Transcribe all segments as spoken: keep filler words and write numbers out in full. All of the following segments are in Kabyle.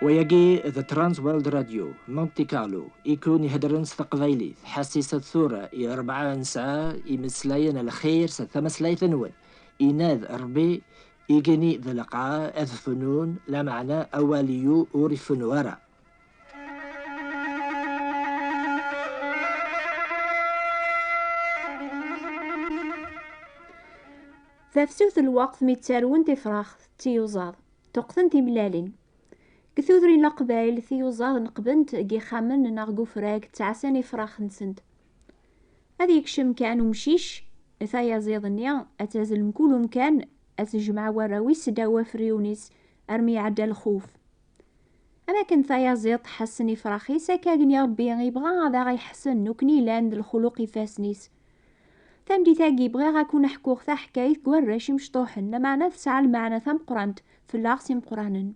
Wayagi d Trans World Radio, Monte Carlo, ikun iheddren s teqbaylit, ḥassisat tura i rebɛa n ssaɛa imeslayen lxir s tmeslayt-nwen, inad Rebbi, igenni d lqaɛa ad fnun, lameɛna awal-iw ur ifennu ara. Tafsut n lweqt mi ttarwent ifrax d tiyuẓaḍ, ṭṭuqtent timellalin. Deg tudrin n Leqbayel, tiyuẓaḍ neqbent deg yixxamen neɣ deg ufrag, ttɛassan ifrax-nsent. Ad yekcem kan umcic tayaziḍ-nni, ad tazzel mkul umkan, ad tejmeɛ warraw-is ddaw wafriwen-is armi iɛedda lxuf. Am akken tayaziḍt ḥessen ifrax-is, akka akken Ṛebbi ibɣa ad aɣ-iḥessen nekkni yellan d lxuluq ifassen-is. Tameddit-agi bɣiɣ ad ken-ḥkuɣ taḥkayt deg warrac imecṭuḥen, lameɛna tesɛa lmeɛna tameqqrant fell-aɣ s imeqqranen.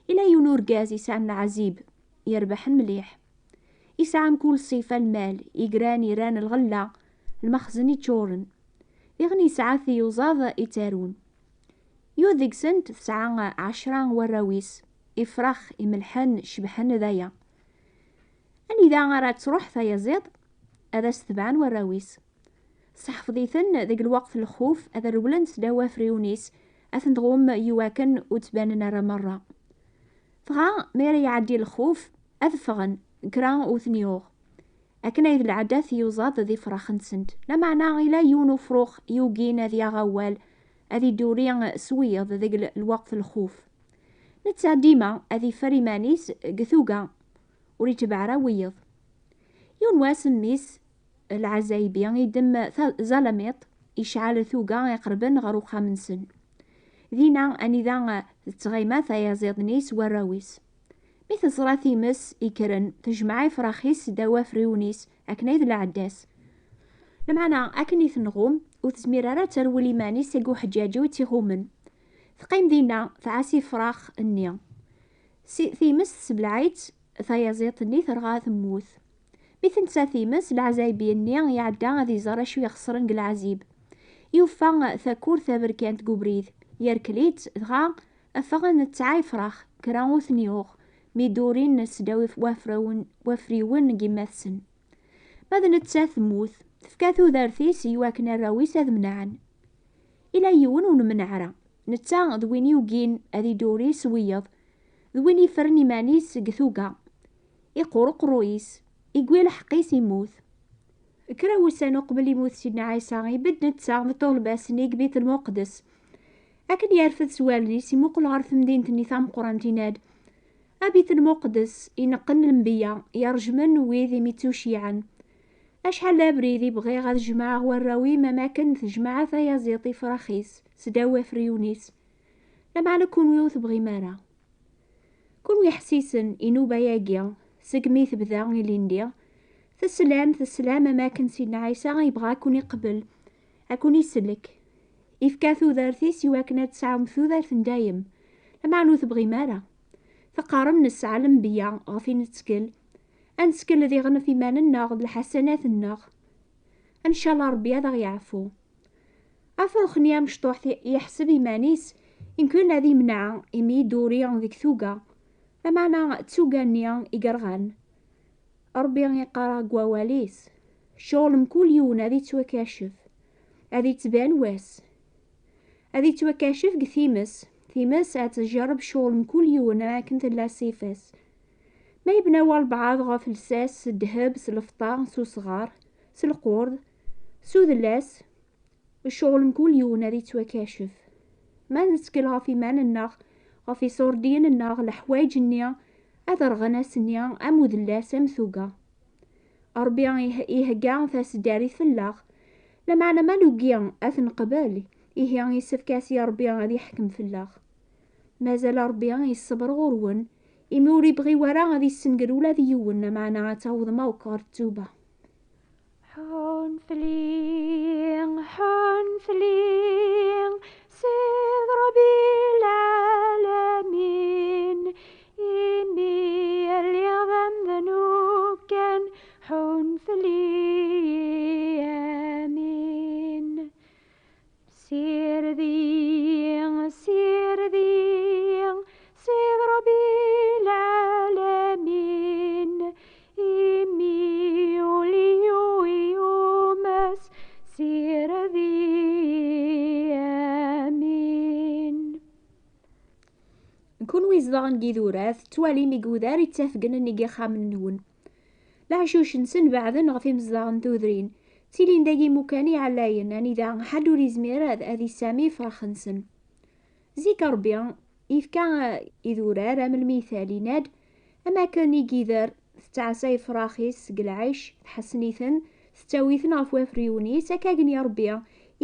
Ila yiwen urgaz yesɛan leɛzib, yerbeḥen mliḥ. Yesɛa mkul ṣṣifa, lmal, igran iran, lɣella, lmexzen iččuren. Diɣen yesɛa tiyuẓaḍ ittarun. Yiwet deg-sent tesɛa ɛecra warraw-is, ifrax imelḥen cebḥen d aya. Anida ara truḥ tayaziḍt, ad as-tebɛen warraw-is. Seḥfeḍ-iten deg lweqt n lxuf, ad rewlen seddaw wafriwen-is, ad ten-tɣumm iwakken ur ttbanen ara merra. Dɣa, mi ara iɛeddi lxuf, ad ffɣen, kra ur ten-yuɣ. Akken ay d lɛada tiyuẓaḍ d ifrax-nsent. Lameɛna ila yiwen ufrux yugin ad yaɣ awal, ad iduri s wiyeḍ deg l-, lweqt n lxuf. Netta dima ad iffer iman-is deg tuga, ur itebbeɛ ara wiyeḍ. Yiwen wass, mmi-s, Lɛazaybi, idem ta-, ẓalamiṭ, icɛel tuga iqerben ɣer uxxam-nsen. Dinna anida, eh, tettɣima tayaziḍt-nni s warraw-is. Mi teẓra times ikkren, tejmeɛ ifrax-is ddaw wafriwen-is, akken ay d lɛadda-s. Lameɛna, akken i tenɣum, ur tezmir ara ad terwel iman-is seg uḥeǧǧaǧ i tt-iɣummen. Teqqim dinna, tɛass ifrax-nni. Si times tessebleɛ-itt, tayaziḍt-nni terɣa temmut. Mi tensa times, Lɛazaybi-nni iɛedda ad iẓer acu ixeṣren deg leɛzib. Yufa takurt taberkant deg ubrid, yerkel-itt, dɣa ffɣen ttɛa ifrax, kra ur ten-yuɣ, mi d-urin seddaw if-, wafrawen-, wafriwen n yemma-tsen. Ma d nettat temmut, tefka tudert-is i wakken arraw-is ad mneɛen. Ila yiwen ur nemneɛ ara. Netta d win yugin ad iduri s wiyeḍ, d win iffren iman-is deg tuga. Iqqur uqerruy-is, igwi lḥeqq-is, immut. Kra wussan uqbel imut Sidna Ɛisa, ibedd netta d ṭṭulba-s-nni deg Bit Lmuqdes. Akken yerfed s wallen-is, imuqel ɣer temdint-nni tameqqrant, inad: A Bit Lmuqdes, ineqqen lenbiya, yerjmen wid imi ttuceyɛen. Acḥal d abrid i bɣiɣ ad jemɛeɣ warraw-im am akken tejmeɛ tayaziḍt ifrax-is seddaw wafriwen-is. Lameɛna kunwi ur tebɣim ara. Kunwi ḥessisen i nnuba-agi, segmi tebda ilindi, teslam, teslam am akken Sidna Ɛisa yebɣa ad ken-iqbel, ad ken-isellek. Ifka tudert-is i wakken ad tesɛum tudert n dayem, lameɛna ur tebɣim ara. Teqqarem nesɛa lenbiya ɣef i nettkel, ad nettkel diɣen ɣef iman-nneɣ d lḥasanat-nneɣ. Ncallah Ṛebbi ad aɣ-yeɛfu. Afrux-nni amecṭuḥ ti-, yeḥseb iman-is imken ad imneɛ imi iduri deg tuga, lameɛna d tuga-nni i yerɣan. Ṛebbi iqqar deg wawal-is: Ccɣel mkul yiwen ad ittwakacef, ad ittban wass. Ad ittwakacef deg times. Times ad tjerreb ccɣel mkul yiwen akken tella ṣṣifa-s. Ma yebna walbeɛḍ ɣef lsas, s ddheb, s lfeṭṭa, s usɣar, s lqurd, s udellas, ccɣel mkul yiwen ad ittwakacef. Ma nettkel ɣef iman-nneɣ, ɣef iṣurdiyen-nneɣ, leḥwayeǧ-nni ad rɣen ass-nni am udellas, am tuga. Ṛebbi ih-, ihegga taseddarit fell-aɣ. Lameɛna ma nugi ad t-neqbel, ihi yessefk-as i Ṛebbi ad iḥkem fell-aɣ. Mazal Ṛebbi yesseber ɣur-wen, imi ur ibɣi wara ad issenger ula d yiwen, lameɛna ad tawḍem akk ɣer ttuba. Ḥun fell-i, ḥun fell-i, Sid Ṛebbi lɛalamin, imi lliɣ d amednub kan, ḥun fell-i, amin. Sired-iyi, sired-iyi, Sid Ṛebbi Izedɣen deg idurar, tettwalim igudar ittafgen nnig ixxamen-nwen. Leɛcuc-nsen beɛden ɣef imezdaɣ n tudrin. Ttilin dagi imukan iɛlayen, anida ḥedd ur izmir ad, ad issami ifrax-nsen. Zik Ṛebbi ifka idurar am lmital, yenna-d: "Am akken igider tettɛassa ifrax-is seg lɛic, tḥessen-iten, tettawi-ten ɣef wafriwen-is, akka akken Ṛebbi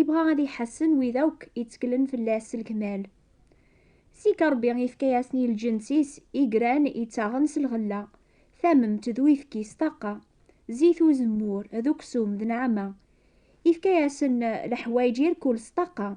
ibɣa ad iḥessen wid akk itteklen fell-as s lekmal." Zik Ṛebbi ifka-yasen i lǧens-is igran ittaɣen s lɣella, tamemt d uyefki s ṭaqa, zzit uzemmur d uksum d nneɛma. Ifka-yasen leḥwayeǧ irkul s ṭaqa.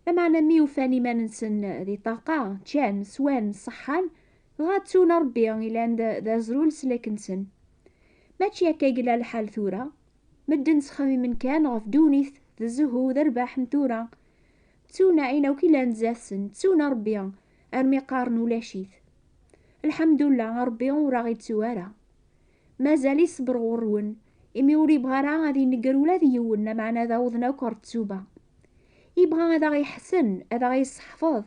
Lameɛna mi ufan iman-nsen di ṭaqa, ččan, swan, ṣeḥḥan, dɣa ttun Ṛebbi ilan d, d azrul s slak-nsen. Mačči akka i yella lḥal tura. Medden ttxemmimen kan ɣef ddunit d zzhu d rrbeḥ n tura. Ttun ayen akk ilan zdat-sen, ttun Ṛebbi armi qqaren ulac-it. Lḥemdullah, Ṛebbi ur aɣ-ittu ara. Mazal iṣebber ɣur-wen, imi ur ibɣi ara ad inegger ula d yiwen, lameɛna ad awḍen akk ɣer ttuba. Ibɣa ad aɣ-iḥsen, ad aɣ-isseḥfeḍ,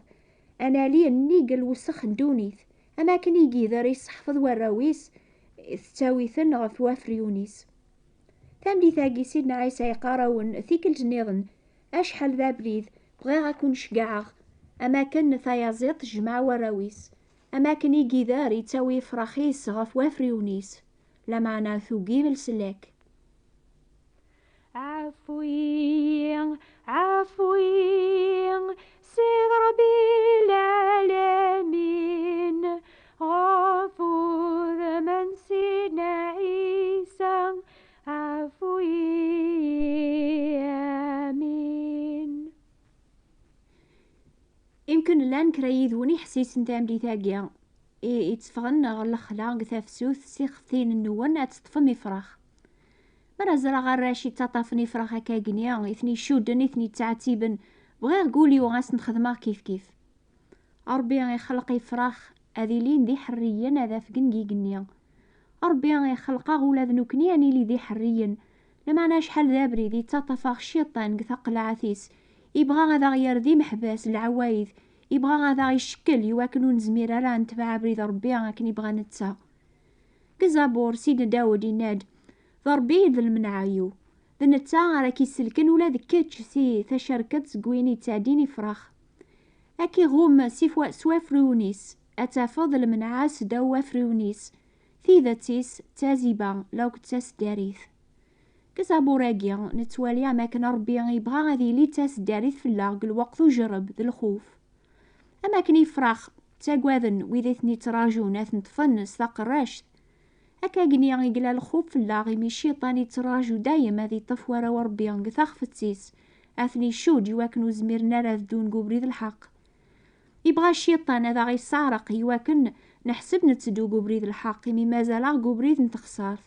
ad nali nnig lwessex n ddunit, am akken igider isseḥfeḍ warraw-is, tettawi-ten ɣef wafriwen-is. Tameddit-agi, Sidna Ɛisa yeqqar-awen tikkelt nniḍen: "Acḥal d abrid, bɣiɣ ad ken-ceggɛeɣ, am akken tayaziḍt tejmeɛ warraw-is, am akken igider ittawi ifrax-is ɣef wafriwen-is, lameɛna tugim leslak." Ɛfu-yi, ɛfu-yi, Sidi Ṛebbi lɛalamin, ɣef wudem n Sidna Ɛisa, ɛfu-yi, amin. Imken llan kra yid-wen iḥessisen tameddit-agi i, itteffɣen ɣer lexla deg tafsut s ixeftiyen-nwen ad teṭṭfem ifrax. Mi ara ẓreɣ arrac ittaṭṭafen ifrax akka-gni, i ten-icudden, i ten-ittɛettiben, bɣiɣ deg wul-iw ad sen-xedmeɣ kifkif. Ṛebbi ixleq ifrax ad ilin d iḥerriyen, ad afgen deg igenni. Ṛebbi ixleq-aɣ ula d nekkni ad nili d iḥerriyen. Lameɛna acḥal d abrid ittaṭṭaf-aɣ cciṭan deg taqelɛet-is. Ibɣa ad aɣ-yerr d imeḥbas, lɛewwayed. Ibɣa ad aɣ-icekkel iwakken ur nezmir ara ad netbeɛ abrid Ṛebbi akken ibɣa netta. Deg Zabur, Sidna Dawed yenna-d: "D Ṛebbi i d lmenɛa-iw. D netta ara k-iselken ula d kečč si tacerket seg win ittɛeddin ifrax. Ad k-iɣumm si fwa-, s wafriwen-is, ad tafeḍ lmenɛa seddaw wafriwen-is. Tidet-is d taziba, la akked taseddarit." Deg Zabur-agi, nettwali am akken Ṛebbi ibɣa ad yili d taseddarit fell-aɣ deg lweqt ujerreb d lxuf. Am akken ifrax ttagaden wid i ten-ittrajun ad ten-ṭṭfen s taqerract, akka-gni i yella lxuf fell-aɣ, imi cciṭan ittraju dayem ad iṭṭef warraw Ṛebbi deg taxfet-is, ad ten-icudd iwakken ur zmiren ara ad ddun deg ubrid lḥeqq. Ibɣa cciṭan ad aɣ-isseɛreq iwakken neḥseb netteddu deg ubrid lḥeqq, imi mazal-aɣ deg ubrid n texṣart.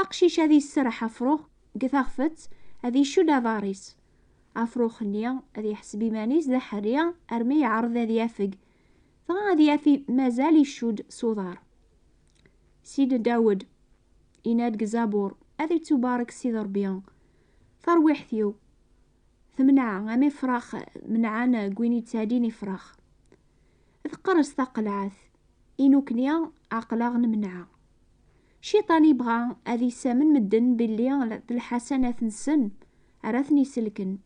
Aqcic ad iserreḥ afrux deg taxfet, ad icudd aḍar-is. Afrux-nni ad yeḥseb iman-is d aḥerri armi yeɛreḍ ad yafeg, dɣa ad yaf mazal icudd s uḍar. Sidna Dawed yenna-d deg Zabur: "Ad ittubarek Sidi Ṛebbi, tarwiḥt-iw temneɛ am ifrax menɛen deg win ittɛeddin ifrax. Teqqers taqelɛet, i nukni aql-aɣ nemneɛ." Cciṭan ibɣa ad isamen medden belli d lḥasanat-nsen ara ten-iselken.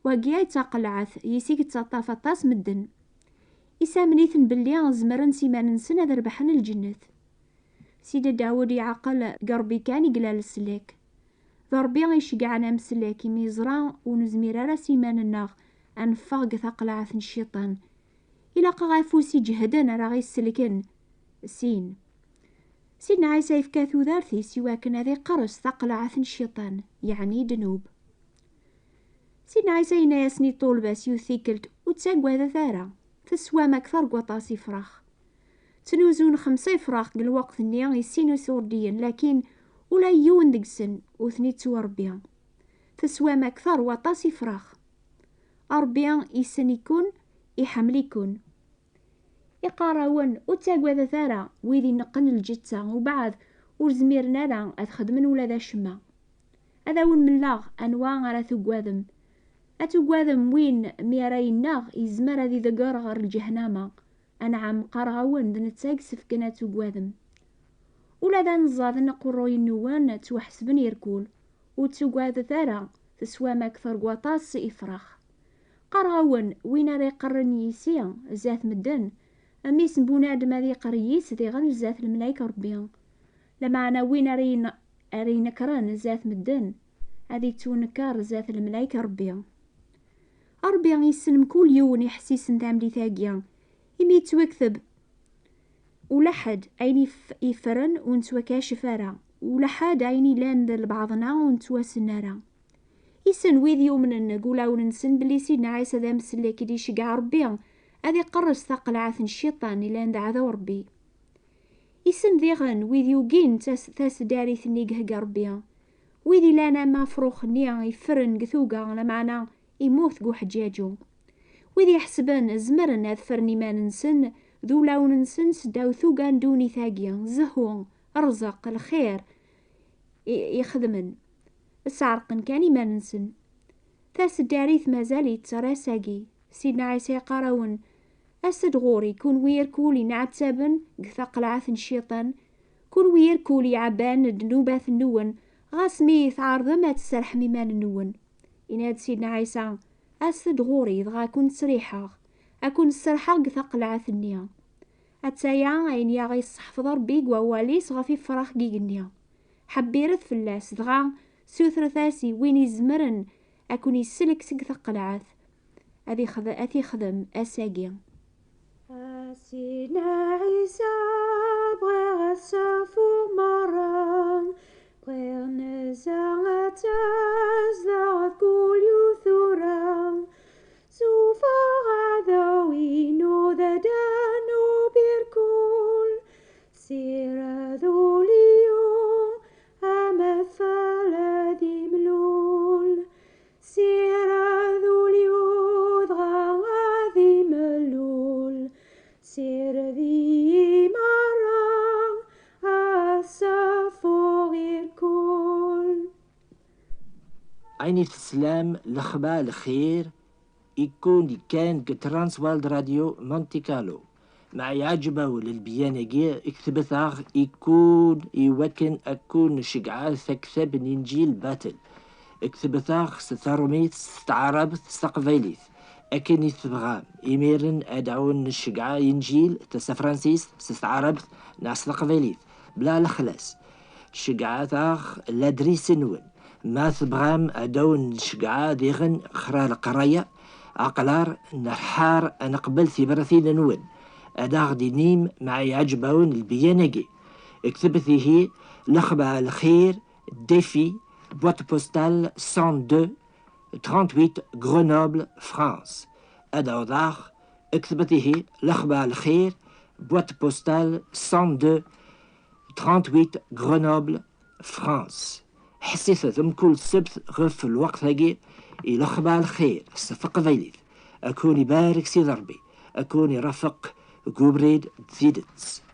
Wagi ay d taqelɛet yis i yettaṭṭaf aṭas medden. Isamen-iten belli zemren s iman-nsen ad rebḥen lǧennet. Sidna Dawed iɛqel deg Ṛebbi kan i yella leslak. D Ṛebbi i iceggɛen ameslak, imi yeẓra ur nezmir ara s iman-nneɣ ad neffeɣ deg taqelɛet n cciṭan. Ilaq-aɣ afus iǧehden ara ɣ-isselken. Sin. Sidna Ɛisa yefka tudert-is iwakken ad iqerres taqelɛet n cciṭan, yeɛni ddnub. Sidna Ɛisa yenna-yasen i ṭṭulba-s yiwet tikkelt: "Ur ttagadet ara, teswam akteṛ n waṭas ifrax." Ttnuzun xemsa ifrax deg lweqt-nni i sin iṣurdiyen, lakin ula yiwen deg-sen ur ten-ittwaṛebbi. Teswam akteṛ n waṭas ifrax. Ṛebbi issen-iken, iḥemmel-iken. Iqqar-awen: "Ur ttagadet ara wid ineqqen lǧetta, ubeɛd ur zmiren ara ad xedmen ula d acemma." Ad awen-mleɣ anwa ara tugadem. Ad tugadem win mi ara yennaɣ yezmer ad idegger ɣer lǧehnama. Anɛam, qqareɣ-awen, d netta i yessefken ad tugadem. Ula d anẓaden aqerruy-nwen ttwaḥesben irkul. Ur ttugadet ara, teswam akter n waṭas ifrax. Qqareɣ-awen, win ara iqerren yis-i zdat medden, mmi-s n bunadem ad iqerr yis diɣen zdat lemlayek Ṛebbi. Lameɛna win ara yen-, ara inekren zdat medden, ad ittunekker zdat lemlayek Ṛebbi. Ṛebbi yessen mkul yiwen iḥessisen tamlit-agi, imi yettwakteb: "Ula ḥedd ayen if-, iffren ur nettwakacef ara, ula ḥedd ayen illan d lbaɛḍna ur nettwassen ara." Issen wid yumnen deg ulawen-nsen belli Sidna Ɛisa d amsellek i d-iceggeɛ Ṛebbi ad iqerres taqelɛet n cciṭan ilan d aɛdaw Ṛebbi. Issen diɣen wid yugin tas-, taseddarit-nni i ihegga Ṛebbi. Wid ilan am afrux-nni iffren deg tuga, lameɛna immut deg uḥeǧǧaǧu. Wid iḥesben zemren ad ffren iman-nsen d ulawen-nsen seddaw tuga n ddunit-agi, zzhu, rrezq, lxir i, i xedmen. Sɛerqen kan iman-nsen. Taseddarit mazal-itt ar ass-agi. Sidna Ɛisa iqqar-awen: "As-d ɣur-i, kunwi irkul inɛettaben deg taqelɛet n cciṭan, kunwi irkul iɛebban ddnubat-nwen, ɣas mi tɛerḍem ad tserrḥem iman-nwen." Yenna-d Sidna Ɛisa: "As-d ɣur-i, dɣa ad ken-sriḥeɣ, ad ken-sserrḥeɣ deg taqelɛet-nni." Attaya ayen i aɣ-isseḥfeḍ Ṛebbi deg wawal-is ɣef ifrax n yigenni. Ḥebbiret fell-as, dɣa sutret-as i win izemren ad ken-isellek seg taqelɛet. Ad ixd-, ad t-ixdem ass-agi. A Sidna Ɛisa, bɣiɣ ad safuɣ merra, bɣiɣ nezha ad tazdeɣ d kul yiwet tura. Suffeɣ aɛdaw-inu d adanub irkul, sired ul-iw amatfal ad imlul, sired ul-iw dɣa ad imlul, sired-iyi merra ad safuɣ irkul. Ayen i teslam, lexbar lxir, ikkun kan deg Trans World Radio Monte Carlo. Ma iɛǧeb-awen lbyan-agi, ktbet-aɣ ikkun i wakken ad kun-nceggeɛ taktab n Inǧil batel. Ktbet-aɣ s taṛumit, s taɛrabt, s taqbaylit. Akken i tebɣam. Imiren ad awen-nceggeɛ Inǧil, tasafransist, s taɛrabt, neɣ s taqbaylit, bla lexlas. Ceggɛet-aɣ ladris-nwen. Ma tebɣam ad awen-nceggeɛ diɣen xra leqraya, aql-aɣ nḥar ad neqbel tibratin-nwen. Ad aɣ-d-inim ma iɛǧeb-awen lbyan-agi. Ktbet ihi: Lexbar lxir, Défi, boîte postale cent deux, trente-huit, Grenoble, France. Ad awḍeɣ, ktbet ihi: Lexbar lxir, boîte postale cent deux, trente-huit, Grenoble, France. Ḥesset-d mkul ssebt ɣef lweqt-agi i Lexbar lxir s teqbaylit. Ad kun-ibarek Sidi Ṛebbi, ad kun-irafeq deg ubrid d tidet.